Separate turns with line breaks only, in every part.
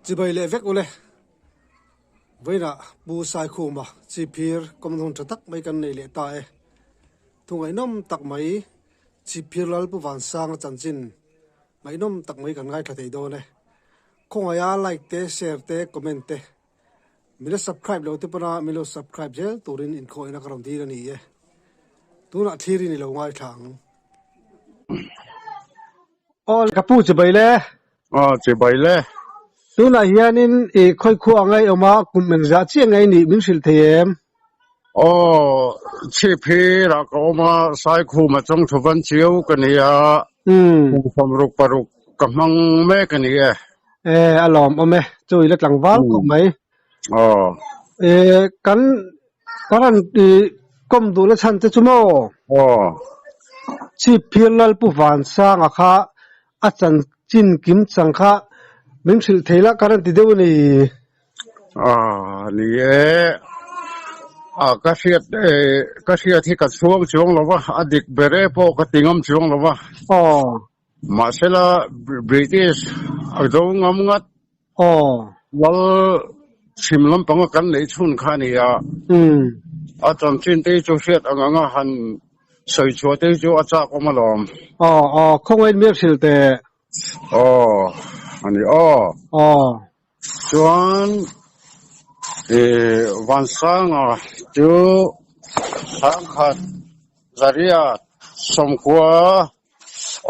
Chibai leh vek ule. Vawiinah Pu Saikhuma Chipphir kawmhnawng tha tak mai kan nei leh ta e. Thu ngaihnawm tak mai Chipphir Lal Pu Vansanga chanchin ngaihnawm tak mai kan ngaithla thei dawn e. Khawngaia like te, share te, comment te Min la subscribe lo te pawna min lo subscribe zel turin inkhawihna ka rawn dil a ni e. Tunah thlir in i lo ngaithla ang. Aw ka pu chibai le.
Aw chibai le.
Tunah hianin i khawi khua ang ei awm a, kum engzah chiah nge i nih min hrilh thei em?
Aw chhip hi rah ka awm a, Saikhuma chawngthu van chiau ka ni a, kum 66 ka hmang mek a ni e.
E a lawm awm e, chu i la tlangval khawp mai.
Aw.
E kan kan rawn i kawm duh na chhan te chu maw?
Aw.
Chhip phir Lal Pu Vansanga kha a chanchin kim chang kha min hrilh thei la ka rawn ti deuh a ni.
A ni e, a ka hriat e ka hriat hi ka chhuang chuang lo va, a dik ber e pawh ka ti ngam chuang lo va.
Aw.
Mahsela British a zo ngam ngat.
Aw.
Lal chhim lampanga kan neih chhun kha a ni a.
Umm.
A chanchin te hi chu hriat ang anga han sawi chhuah te hi chu a chak awm alawm.
Aw aw, khawngaih in hrilh teh.
Aw, a ni aw.
Aw.
Chuan Vansanga chu sangkhat zariat sawmkua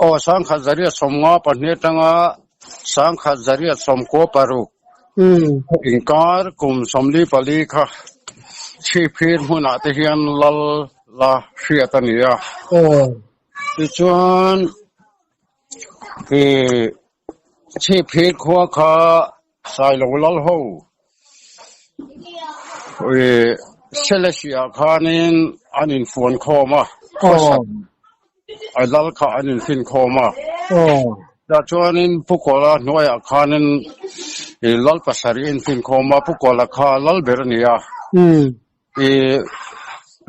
aw sangkhat zariat sawmnga pahnih atanga sangkhat zariat sawmkua paruk inkar kum 44 kha chhipphir hmunah te hian lal la hriat a ni a. Tichuan Chhipphir khua kha Sailo lal ho Selesih ah khanin an infuan khawm a, a lal kha an infin khawm a. Tah chuanin Pu Kawla hnuaiah khanin lal pasarih a infin khawm a, Pu Kawla kha lal ber a ni a.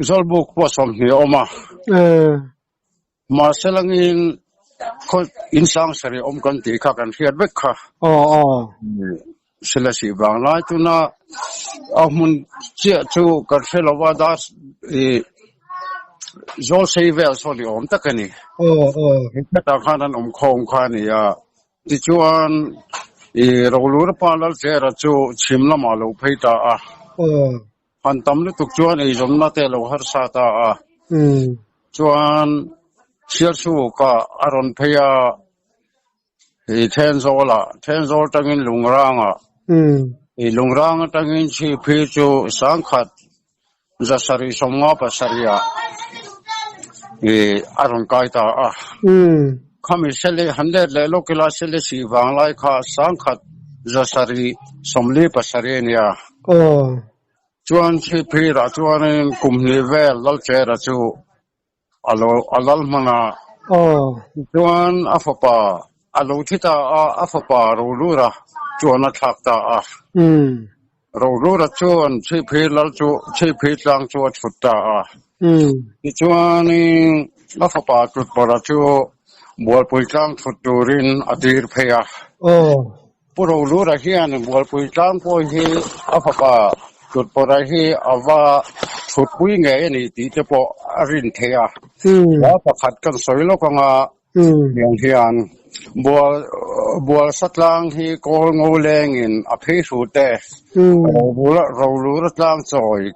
Zawlbuk pawh 20 a awm a. Mahse langin khaw in sang sarih awm kan tih kha kan hriat vek kha.
Aw aw.
Silasih vang lai tuna a hmun chiah chu kan hre lo va das i zawl sei vel saw ni awm tak a ni.
Aw aw.
Hetah khan an awm khawm kha a ni a. Tichuan i Rolura pa Lalchera chu chhim lamah a lo phei ta a.
Aw.
Han tam lutuk chuan eizawnna te a lo harsa ta a. Chuan Sialsuk-ah a rawn phei a, i Thenzawl-ah, Thenzawl tangin Lungrang-ah, i Lungrang atangin Chhiphi chu 1757 ah i a rawn kai ta a. Khami sele han let leh lawk ila sele sih vanglai kha 1747 a nia. Chuan Chhipphirah chuanin kum hnih vel Lalchera chu a lo a lal hman a. Tichuan a fapa a lo thi ta a, a fapa Rolura chuan a thlak ta a. Rolura chuan Chhipphir lal chu Chhipphir tlang chu a chhut ta a. Tichuanin a fapa Tlutpawrha chu Bualpui tlang chhut turin a tir phei a. Pu Rolura hian Bualpui tlang pawh hi a fapa Tlutpawrha hi a va chhutpui ngei a ni tih te pawh a rin theih a. Hla pakhat kan sawi lawk anga tiang hian Bual Bualsa tlang hi kawl ngo lengin a phei hrut e, Rolura tlang chawi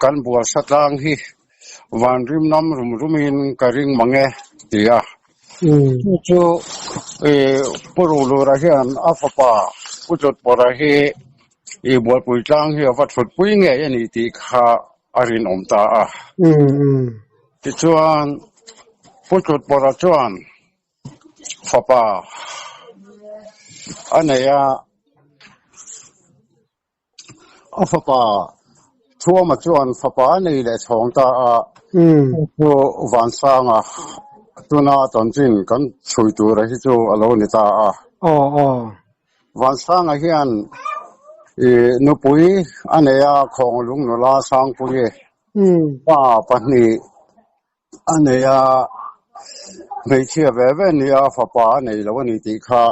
kan Bualsa tlang hi Vanrim nam rum rumin ka ring mang e ti a. Chu chu Pu Rulura hian a fapa Pu Tlutpawrha hi i Bualpui tlang hi a va thutpui ngei a ni tih kha a rinawm ta a. Tichuan Pu Tlutpawrha chuan fapa a nei a. A fapa Thuama chuan fapa a nei leh chhawng ta a, chu chu Vansanga tuna chanchin kan chhui tura hi chu a lo ni ta a. Vansanga hian i nupui a nei a, Khawnglung nula Sangpuii pa pahnih a nei a, hmeichhia ve ve nia fapa a nei lo a ni tih kha.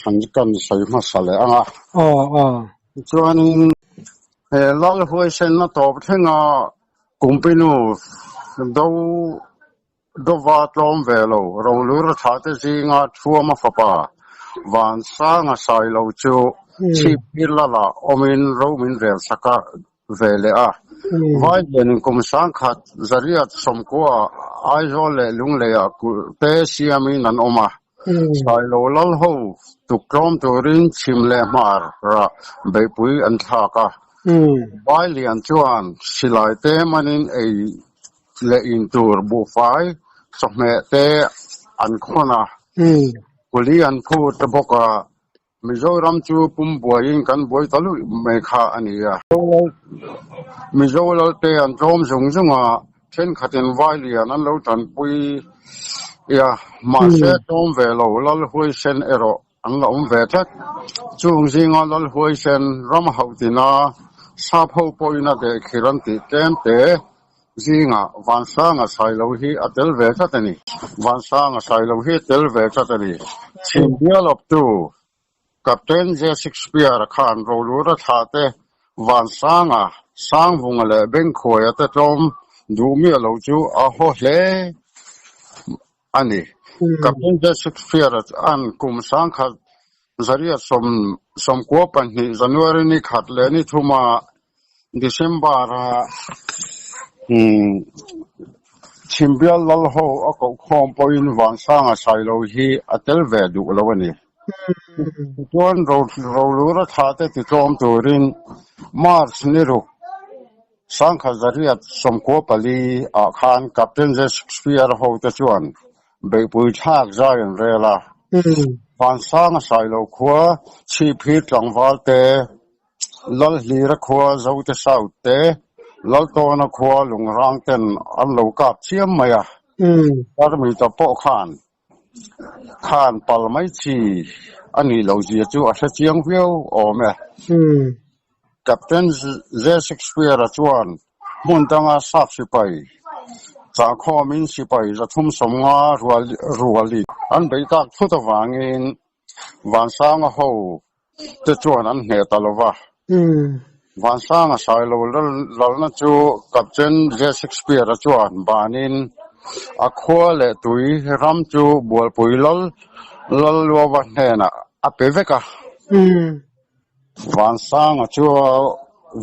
han kan sawi hmasa leh ang a.
Aw aw.
Tichuanin he lal huaisenna tawp thlenga Kumpinu do dova tlawm ve lo Rolura thlahte zinga Thuama fapa Vansanga Sailo chu chhipphir lalah awmin ro min rel sak a ve leh a. Vailianin kum sangkhat zariat sawmkua Aizawl leh Lungleiah kulh te siamin an awm a. Sailo lal ho tuk tlawm turin chhim leh hmar rah beihpui an thlak a. Vailian chuan silai te manin ei leh in tur buhfai chawhmeh te an khawn a. Kuli an phut ta bawk a. Mizoram chu pum buaiin kan buai ta luih mai kha a ni a. Mizo lalte an tlawm zung zung a, thenkhatin Vailian an lo tanpui a, mahse tlawm ve lo Lalhuaisen erawh an la awm ve tlat. Chung zinga Lalhuaisen ram hauhtina sap ho pawhin a dehkhir an tih tlem te Zingah Vansanga Sailo hi a tel ve tlat a ni. Vansanga Sailo hi a tel ve tlat a ni. Chhim bial awptu Captain J. Shakespeare-a khan Rolura thla te Vansanga, Sangvunga leh Bengkhuaia te tlawm duh miah lo chu a haw hle a ni. Captain J. Shakespeare-a an kum sangkhat zariat 92 January ni khat leh ni thuma December-a Chhimbial lal ho a kohkhawm pawhin Vansanga Sailo hi a tel ve duh lo a ni. Tichuan Rolura thla te titlawm turin March ni ruk 1994 ah khan Captain J. Shakespeare ho te chuan beihpui thlak zai an rel a. Vansanga Sailo khua chhipphir tlangval te Lalhlira khua Zote South te, Laltawna khua Lungrang ten an lo kap chiam mai a, Tarmita pawh khan khan pal mai chi a nih loh zia chu a hre chiang viau awm e. Captain J. Shakespeare-a chuan hmun danga sap sipai chahkhawmin sipai 350 rualin an bei tak thut avangin Vansanga ho te chuan an hneh ta lo va. Vansanga Sailo lalna chu Captain J. Shakespeare-a chuan banin a khua leh tui ram chu Bualpui lal Lalluava hnenah a pe vek a. Vansanga chu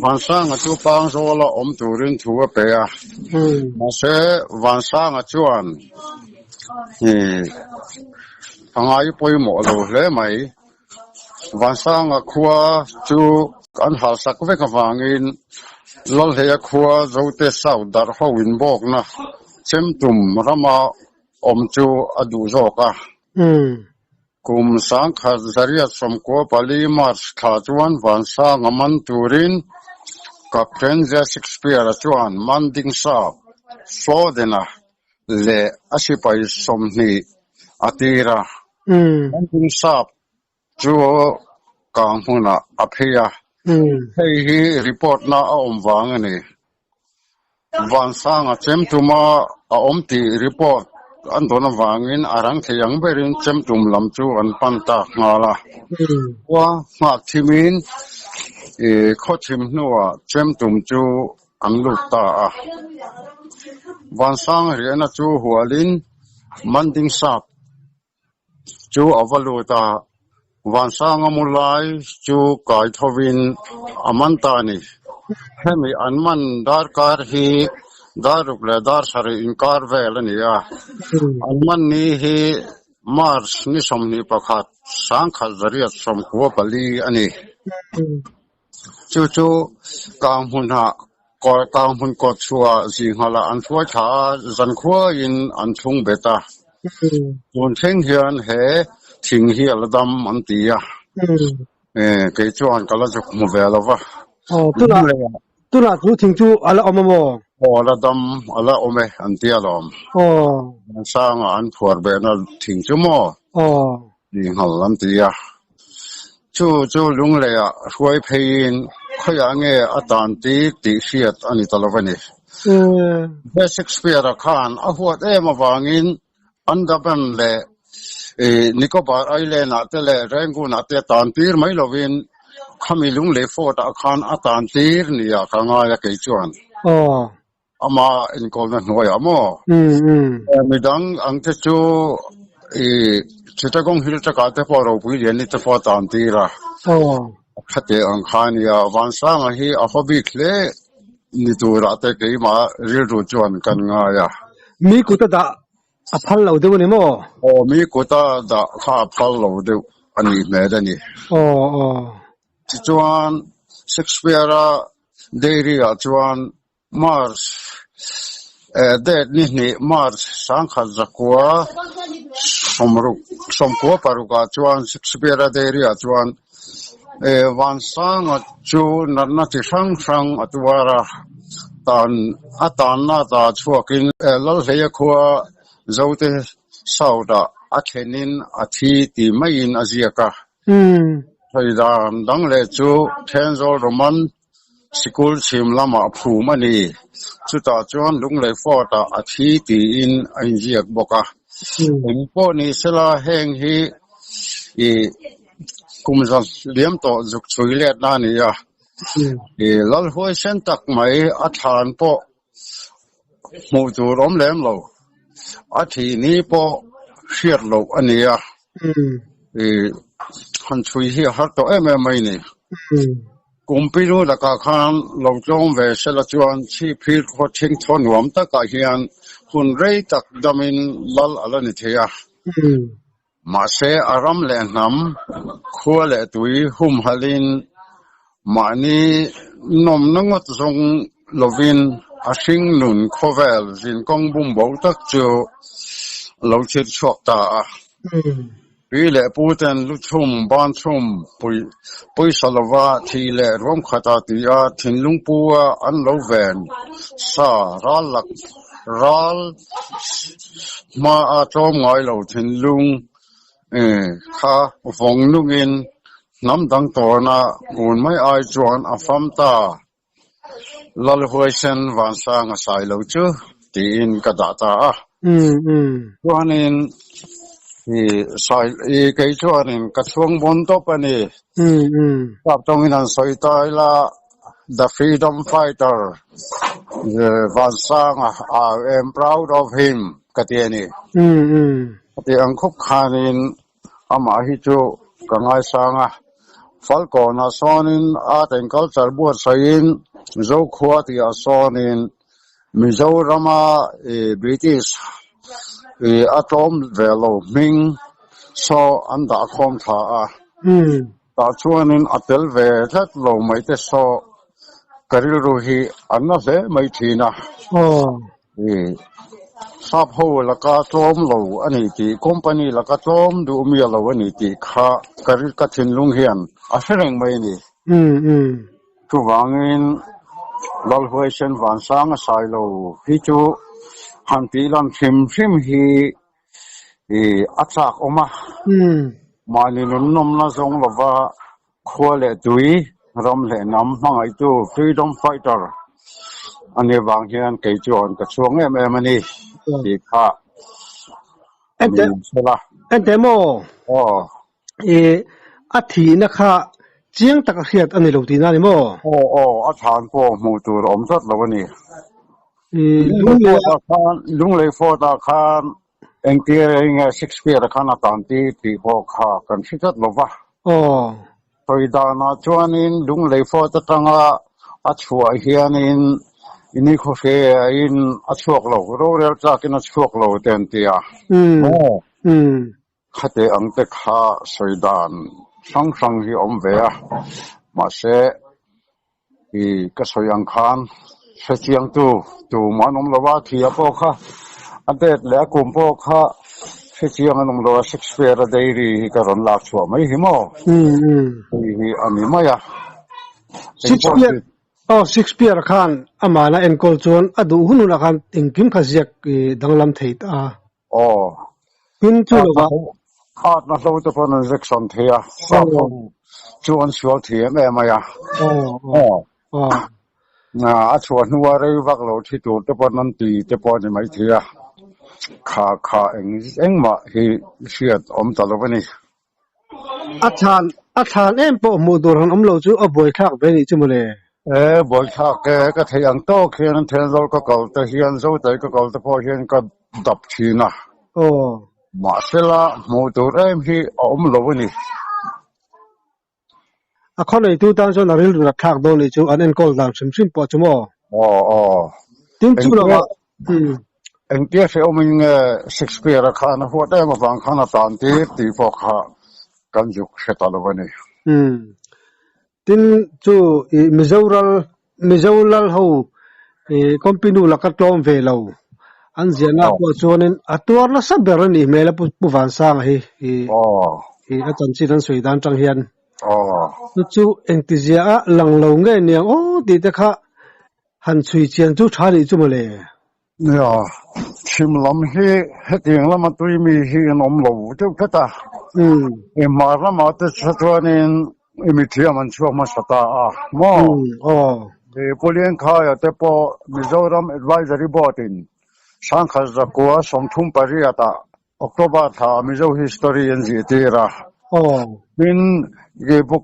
Vansanga chu Pangzawla awm turin thu a pe a, mahse Vansanga chuan a ngai pawimawh lo hle mai. Vansanga khua chu an halsak vek avangin Lalhleia khua Zote South darh ho inbawkna Chemtum rama awm chu a duh zawk a. Kum 1994 March thla chuan Vansanga man turin Captain J. Shakespeare-a chuan Manding Sap, Flodena leh a sipai 20 a tir a. Manding Sap chu kang hmunah a phei a, hei hi report-na a awm vang a ni. Vansanga chemtuma a awm tih report an dawn avangin a rang thei ang berin chemtum lam chu an pan tak nghal a. Khua nghak thimin khaw thim hnuah chemtum chu an lut ta a. Vansang riahna chu hualin Manding Sap Chu a va lut a, Vansanga mu lai chu kai thovin a man ta a ni. Hemi an man darkar hi dar ruk leh dar sarih inkar vel a ni a, an man ni hi March ni 21, 1994 a ni. Chu chu kang hmunah kang hmun kawt chhuah zinghalah an hruai thla a, zankhuain an thlung bet a. Tun thleng hian he thing hi a la dam an ti a, kei chuan ka la zuk hmu ve lo va.
Tunah chu thing chu a la awm a maw?
Aw a la dam, a la awm e an ti alawm. Sanga an phuar behna thing chu maw? Zinghal an ti a. Chu chu Lungleiah hruai pheiin khawiah nge a tan tir tih hriat a ni ta lo a ni. He Shakespeare-a khan a huat em avangin Andaman leh. Nicobar Island ah te leh Rangoon ah te tan tir mai lovin khami Lunglei Fort ah khan a tan tir nia ka ngai a kei chuan. Ama enkawlna hnuaiah maw? Midang ang te chu i Chittagong Hill takah te pawh ropui lian ni te pawh a tan tir a. Khate ang kha a nia, Vansanga hi a haw bik hle ni turah te keimah rilru chuan kan ngai a.
Mi kuta dah a phal lo deuh a ni maw?
Aw, mi kuta dah kha a phal lo deuh a nih hmel a ni.
Aw, aw.
Tichuan, Shakespeare-a diary-ah chuan March date ni hnih March 1960 96 ah chuan Shakespeare-a diary-ah chuan Vansanga chu natna chi hrang hrang a tuar a, tan a tanna ta chhuakin Lalhleia khua Zote South-ah a thlenin a thi ti maiin a ziak a. Sawidan dang leh chu Thenzawl Roman Sikul chhim lamah phum a ni. Chutah chuan Lunglei Fort-ah a thi tiin a inziak bawk a. Eng pawh ni sela heng hi i kum za liam tawh zuk chhui letna a ni a. I Lalhuaisen tak mai a thlan pawh hmuh tur awm lem lo. A thih ni pawh hriat loh a ni a. I han chhui hi a har tawh em em mai ni. Kumpilu lakah khan lo tlawm ve sela chuan chhipphir khaw thing thaw nuam takah hian hun rei tak damin lal a la ni thei a. Mahse, a ram leh hnam, khua leh tui humhalhin mahni nawmna ngawt zawng lovin a hringnun khawvel zinkawng bumbo tak chu a lo thlir chhuak ta a. Pi leh pu ten lu chhum, ban chhum, pawisa lova thi leh ruam khata ti a thinlung pu a an lo ven sa ral lak ral hma a tlawm ngai lo thinlung kha vawng nungin hnam dang tawna kun mai ai chuan a fam ta. Lalhuaisen Vansang a sai lo chu tiin ka dah ta a. Chuanin i sai i kei chuanin ka chhuang bawn tawp a ni. Sap tawngin an sawi ta ila The Freedom Fighter Vansanga I am proud of him ka ti a ni. Ka ti ang khup khanin Amah hi chu ka ngaisang a, Falkawnah sawnin Art and Culture buatsaihin Zokhua tihah sawnin Mizorama British a tlawm ve lo hming saw an dah khawm thla a, tah chuanin a tel ve tlat lo mai te saw ka rilru hi a na hle mai thin a. Sap ho laka tlawm lo a ni tih, company laka tlawm duh miah lo a ni tih kha ka ka thinlung hian a hre reng mai a ni. Chuvangin Lalhuaisen Vansang a sai lo hi chu han tih lan hrim hrim hi a chak awm a. Mahni nunnawmna zawng lova Khua leh tui, ram leh hnam hmangaihtu Freedom Fighter a nih vang hian kei chuan ka chhuang em em a ni tih kha min hrilh a.
Ente maw?
Aw.
I a thihna kha chiang taka hriat a ni lo tihna a ni maw?
Aw aw, a thlan pawh hmuh tur a awm tlat lo a ni.
I Lunglei
khan Lunglei Fort ah khan Engtir eng nge Shakespeare-a khan a tan ti tih pawh kha kan hre tlat lo va.
Aw.
Sawi danah chuanin Lunglei Fort atanga a chhuah hianin i ni khawhrein a chhuak lo, rorel tlakin a chhuak lo te an ti a.
Aw.
Khate ang te kha sawi dan hrang hrang hi a awm ve a, mahse I ka sawi ang khan hrechiangtu tumah an awm lo a, thia pawh kha a date leh a kum pawh kha hrechiang an awm lo a, Shakespeare-a diary hi ka rawn lak chhuah mai hi maw? Hei hi a ni mai a.
Shakespeare, aw Shakespeare-a khan amahna enkawl chuan a duh hun hunah khan engkim kha ziak danglam thei ta a.
Aw.
Tin chu lo va.
Khat na hlo te pawn an injection thei a, sap ho chu an sual thei em em mai a.
Aw. Aw.
A chhuah hnua rei vak lo thi tur te pawn an ti te pawh a ni mai thei a. Kha kha eng engmah hi hriat awm ta lo a ni.
A thlan a thlan em pawh hmuh tur han awm lo chu a buaithlak ve nih chu mawle.
E, buaithlak e, ka theih ang tawk hian Thenzawl ka kal te hian Zotai ka kal te pawh hian ka dap thin a.
Aw.
Mahsela hmuh tur em hi a awm lo a ni.
A khaw neitu tan chuan a rilru rat thlak dawn nih chu an enkawl dan hrim hrim pawh chu maw?
Aw aw.
Tin chu lovah umm.
Engtia hrehawmin nge Shakespeare-a khan a huat em avang khan a tan tir tih pawh kha kan zuk hre ta lo a ni.
Umm. Tin chu i Mizo ral Mizo lal ho i company laka tlawm ve lo an ziahna pawh chuanin a tuar nasa ber a nih hmel a Pu Vansanga hi i i a chanchin an sawi dan tang hian. Chu chu engtizia a lang lo nge niang aw tih te kha han chhui chian chu tha nih chu mawle.
Nia, chhim lam hi hetiang lama tui mi hi an awm lo deuh tlat a. I hmar lamah te chuanin i mithiam an chhuak hmasa ta a maw? I Pu Liankhaia te pawh Mizoram Advisory Board in Sangkhat zakua 38 ah October thla ah Mizo History an zirtir a. Tin, i Pu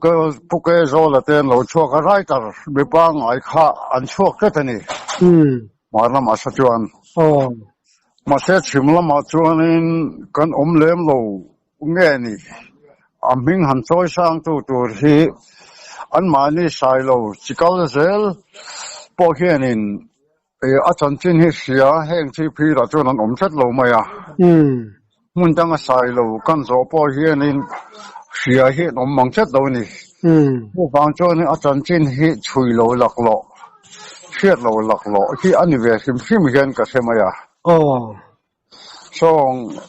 Pu Kezawla te an lo chhuak a, writer mi pangngai kha an chhuak tlat a ni. Hmar lamah sa chuan. Mahse chhim lamah chuanin kan awm lem lo nge ni? A hming han chawi sangtu tur hi anmahni sailo chi kal zel pawh hianin A chanchin hi hria, heng chi phirah chuan an awm tlat lo mai a. Hmun danga sai lo kan zawh pawh hianin hria hi an awm mang tlat lo a ni. Chuvang chuanin a chanchin hi chhui lo laklawh, hriat lo laklawh hi a ni ve hrim hrim hian ka hre mai a. Sawng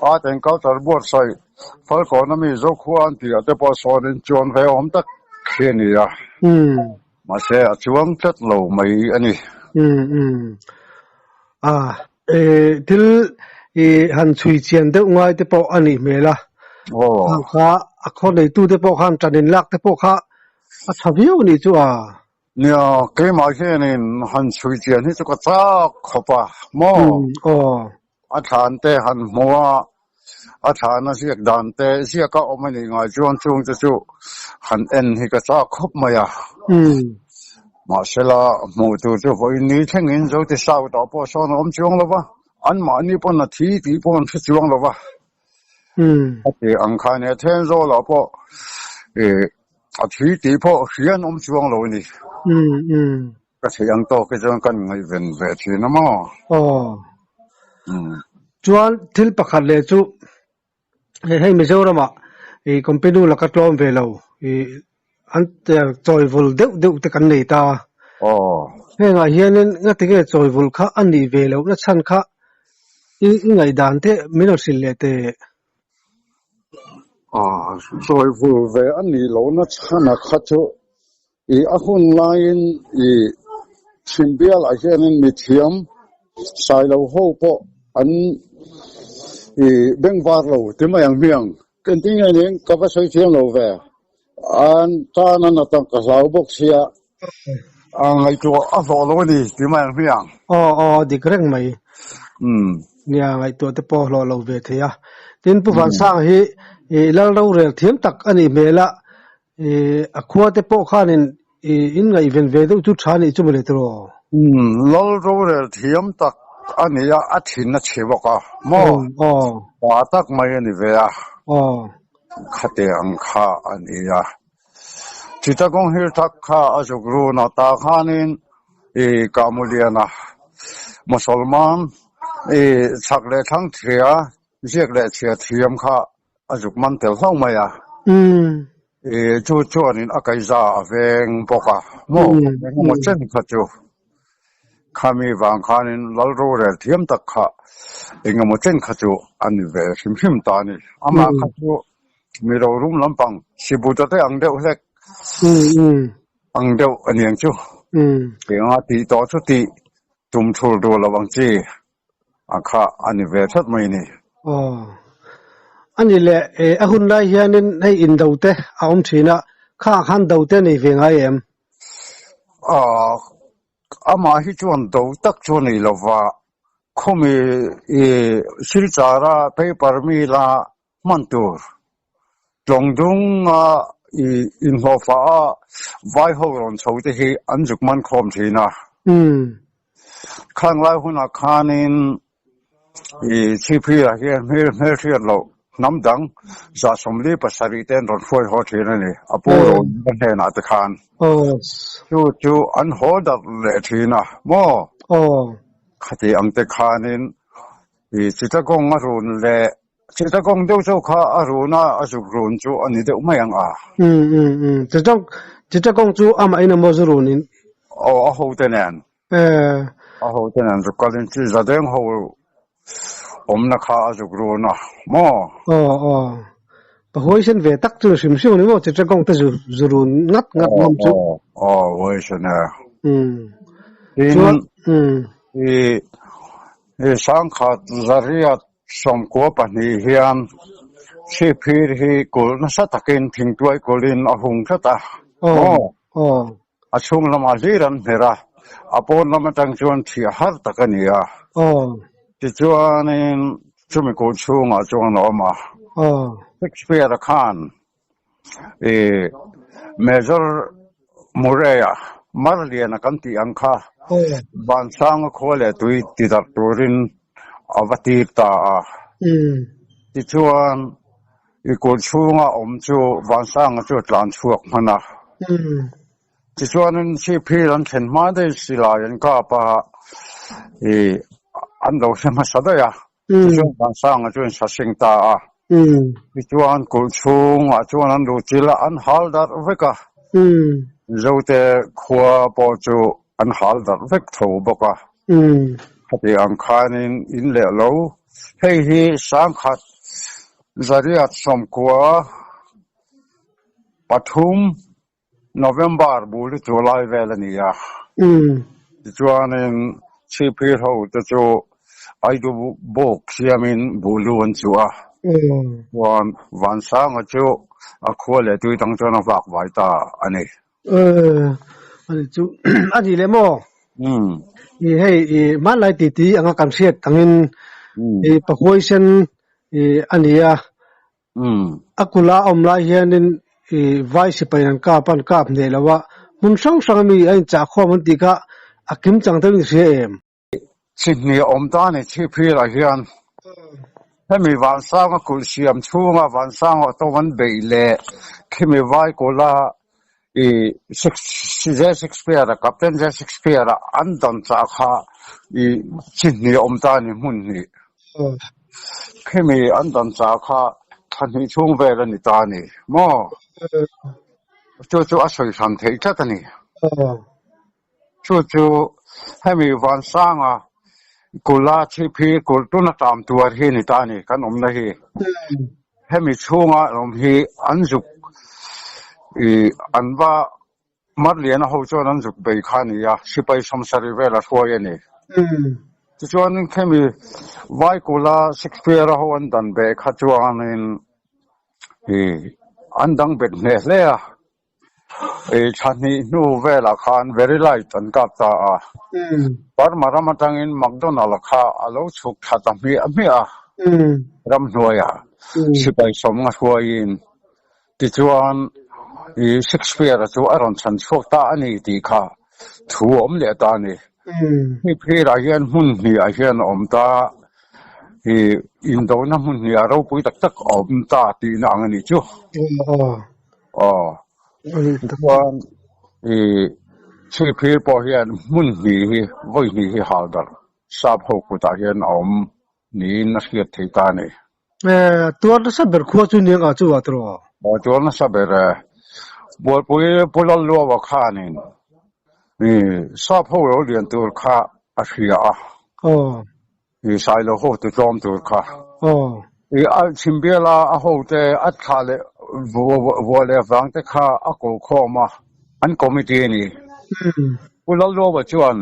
Art and Culture buatsaih Falkawn ami Zokhua an tih ah te pawh sawnin chuan ve awm tak khi a ni a. Mahse a chuang tlat lo mai a ni.
A thil i han chhui chian deuh ngai te pawh a nih hmel a. Khang kha a khaw neitu te pawh khan tan in lak te pawh kha a tha viau a nih chu a.
Nia, keimah hianin han chhui chian hi chu ka chak khawp a, maw? A thlan te han hmu a, a thlana ziak dan te ziak a awm a nih ngai chuan chung te chu han en hi ka chak khawp mai a. Mahsela, hmuh tur chu vawiin ni thlengin Zoti South ah pawh sawn a awm chuang lo va, anmahni pawn a thi tih pawh an hre chuang lo va. A ti ang khan he Thenzawl ah pawh a thi tih pawh hria an awm chuang lo a ni. Ka theih ang tawk hi chuan kan ngaihven ve thin a maw?
Aw. Chuan thil pakhat leh chu hei Mizoram ah i company laka tlawm ve lo i an chawivul deuh deuh te kan nei ta.
Aw.
Hengah hianin ngatinge chawivul kha a nih ve loh na chhan kha i ngaihdan te min rawn hrilh leh teh.
Aw, chawivul ve a nih loh na chhan a kha chu i a hun laiin i chhimbialah hianin mithiam sailo ho pawh an i bengvar lo ti mai ang hmiang. Engtin nge ning ka va sawi thiam lo ve. An tan a nat ang ka hlau bawk sia a ngaihtuah a hlawh lo a ni ti mai ang hmiang.
Aw aw dik reng mai. Nia ngaihtuah te pawh hlawh lo ve thei a. Tin Pu Vansanga hi i lal rorel thiam tak a nih hmel a, i a khua te pawh khanin i in ngaihven ve deuh chu tha nih chu mawle tiraw?
Lal rorel thiam tak a ni a, a thin a chhe bawk a maw? Pa tak mai a ni ve a. Khate ang kha a ni a. Chittagong Hill tak kha a zuk run a, tah khanin i Kamuliana Mosolman i chhak leh thlang thia ziak leh chhia thiam kha a zuk man tel hlauh mai a. I chu chuanin a kaiza a veng bawk a maw? Engemaw chen kha chu. Khami vang khanin lal rorel thiam tak kha engemaw chen kha chu a ni ve hrim hrim ta a ni. Amah kha chu mi rorum lampang Sibuta te ang deuh hlek ang deuh a ni ang chu. Enganga tih tawh chu tih tum thur duh lo ang chi a kha a ni ve tlat mai a ni.
Aw. A ni le, a hun lai hianin hei indo te a awm thin a, khangah khan do te a nei ve ngai em?
Aw, amah hi chuan do tak chu a nei lo va. Khumi i Silchara paper mill a hman tur tlawng dunga i inhlawhfah a vai ho rawn chho te hi an zuk man khawm thin a. Khang lai hunah khanin i Chhipphir ah hian hmel hmelhriat loh hnam dang 77 te an rawn hruai haw thin a ni, a pu Rohna hnenah te khan. Chu chu an haw darh leh thin a maw? Khati ang te khanin i Chittagong a run leh Chittagong deuh chauh kha a run a, a zuk run chu a ni deuh mai ang a.
Chittagong chu amah in emaw zu run in?
Aw, a hote nen. A hote nen zuk kalin chi zadeng ho awmna kha a zuk run a maw?
Aw, aw. Pa huaisen ve tak chu hrim hrim a ni maw? Chittagong te zu run ngat ngat ngam chu.
Aw, aw, huaisen e. Tin, i sangkhat zariat 92 hian Chhipphir hi kulh nasa takin thingtuai kulhin a hung tlat a maw? A chhung lamah hlir an hmer a, a pawn lam atang chuan thiah har tak a ni a. Tichuanin chumi kulh chhungah chuan a awm a. Shakespeare-a khan i Major Murray-a Marlian-a kan tih ang kha Vansanga khua leh tui tidarh turin a va tir ta a. Tichuan I kulh chhunga awm chu Vansanga chu a tlan chhuak hman a. Tichuanin Chhipphir an thlen hma daih silai an kap a, i an lo hre hmasa daih a. Tichuan Vansanga chu in sasing ta a. Tichuan kulh chhungah chuan an luh chilh a, an hal darh vek a. Zote khua pawh chu an hal darh vek tho bawk a. Khati ang khanin in leh lo. Hei hi 1993 November bul hi chu lai vel a ni a. Tichuanin Chhipphir ho te chu Aidu buk siamin buhlu an chuh a. Chuan Vansanga chu a khua leh tui tang chuan a vak vai ta a ni.
Ani chu a ni leh maw? I hei i hmanlai titi anga kan hriat angin i pahuaisen i a ni a. A kula a awm lai hianin i vai sipai an kap a, an kap hneh lo a, hmun hrang hrang ami a inchah khawm an tih kha a kim chang deuhin i hria em?
Chi hnih a awm ta a ni Chhipphirah hian hemi Vansanga kulh siam chhunga Vansanga auto an beih leh khimi vai kula i J Shakespeare-a Captain J Shakespeare-a an dan chah kha i chi hnih a awm ta a ni hmun hnih. Khimi an dan chah kha thla hnih chhung vel a ni ta a ni maw? Chu chu a sawi hran theih tlat a ni. Chu chu hemi Vansanga kulha Chhipphir kulh tuna tam tuar hi ni ta a ni kan awmna hi. Hemi chhunga awm hi an zuk i an va Marliana ho chuan an zuk bei kha a ni a, sipai 70 vel a hruai a ni. Tichuanin khemi Vaikula Shakespeare-a ho an dan beh kha chuanin i an dang bet hneh hle a. I thla hnih hnu velah khan very light an kap ta a. Burma ram atangin McDonald kha a lo chhuk thla ta hmiah hmiah a, ramhnuaiah sipai sawm nga hruaiin. Tichuan, i Shakespeare-a chu a rawn chhan chhuak ta a ni tih kha thu a awm leh ta a ni. Hniphirah hian hmun hnihah hian a awm ta, i indona hmun hnihah ropui tak tak a awm ta tihna ang a nih chu. Aw, tichuan i Chhipphir pawh hian hmun hnih hi vawi hnih hi hal darh sap ho kutah hian a awm niin a hriat thei ta a ni.
Tuar nasa ber khua chu niang ah chu ah tawh.
Aw, tuar nasa ber e. Bualpui Pu Lalluaua khanin i sap ho lo lian tur kha a hria a.
Aw.
I Sailo ho te tlawm tur kha.
Aw.
I a chhimbiala a ho te a thlah leh vuah leh vang te kha a ko khawm a, an committee a ni. Pu Lalluaua chuan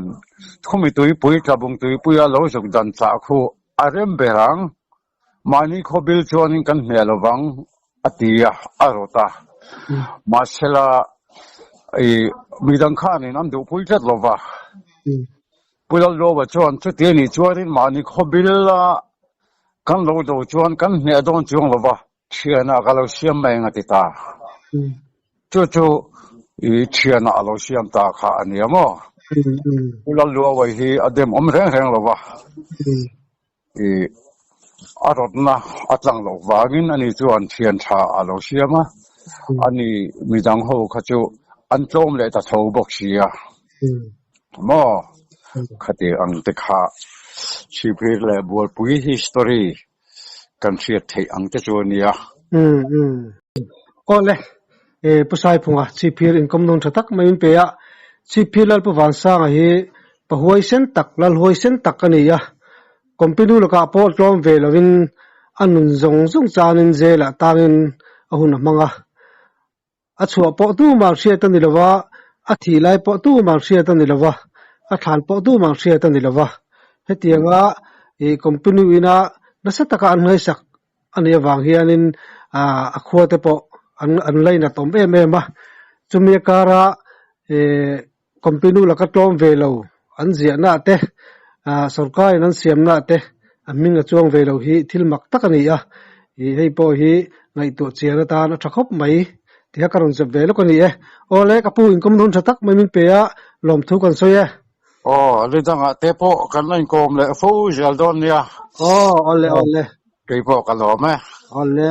Khumi tuipui Tlabung tuipuia lo zuk dan chah khu a rem ber ang, mahni khawbil chuanin kan hmeh lovang a ti a, a rawt a. Mahsela i midang khanin an duhpui tlat lova. Pu Lalluaua chuan chuti a nih chuanin mahni khaw bila kan lo do chuan kan hneh dawn chuang lo va, thianah ka lo siam mai ang a ti ta. Chu chu i thianah a lo siam ta kha a nia maw? Pu Lalluaua hi a dem awm reng reng lo va, i a rawtna a tlang loh vangin ani chuan thian tha a lo siam a, ani midang ho kha chu an tlawm leh ta tho bawk si a maw? Khati ang te kha Chhipphir leh Bualpui history kan hriat theih ang te chu a nia.
Awle, Pu Saiphunga Chhipphir inkawm nawn tha tak mai min pe a, Chhipphir Lalpu Vansanga hi Pa huaisen tak, lal huaisen tak a ni a. Company lakah pawh tlawm ve lovin a nun zawng zawng chanin jail-ah tangin a hun a hmang a. A chhuah pawh tumah hriat a ni lo va, a thih lai pawh tumah hriat a ni lo va, a thlan pawh tumah hriat a ni lo va. Hetianga ih company ina nasa taka an ngaihsak a nih avang hianin a khua te pawh an an lainat awm em em a. Chumi a kara ih Company laka tlawm ve lo an ziahna te, sorkar in an siamna te a hming a chuang ve lo hi thil mak tak a ni a, ih hei pawh hi ngaihtuah chian atan a tha khawp mai tih kha ka rawn zep ve lawk a ni e. Awle ka pu inkawm dawn tha tak mai min pe a, lawmthu kan sawi e.
Aw, lidangah te pawh kan la inkawm leh fo zel dawn nia.
Aw, awle awle.
Kei pawh ka lawm e.
Awle.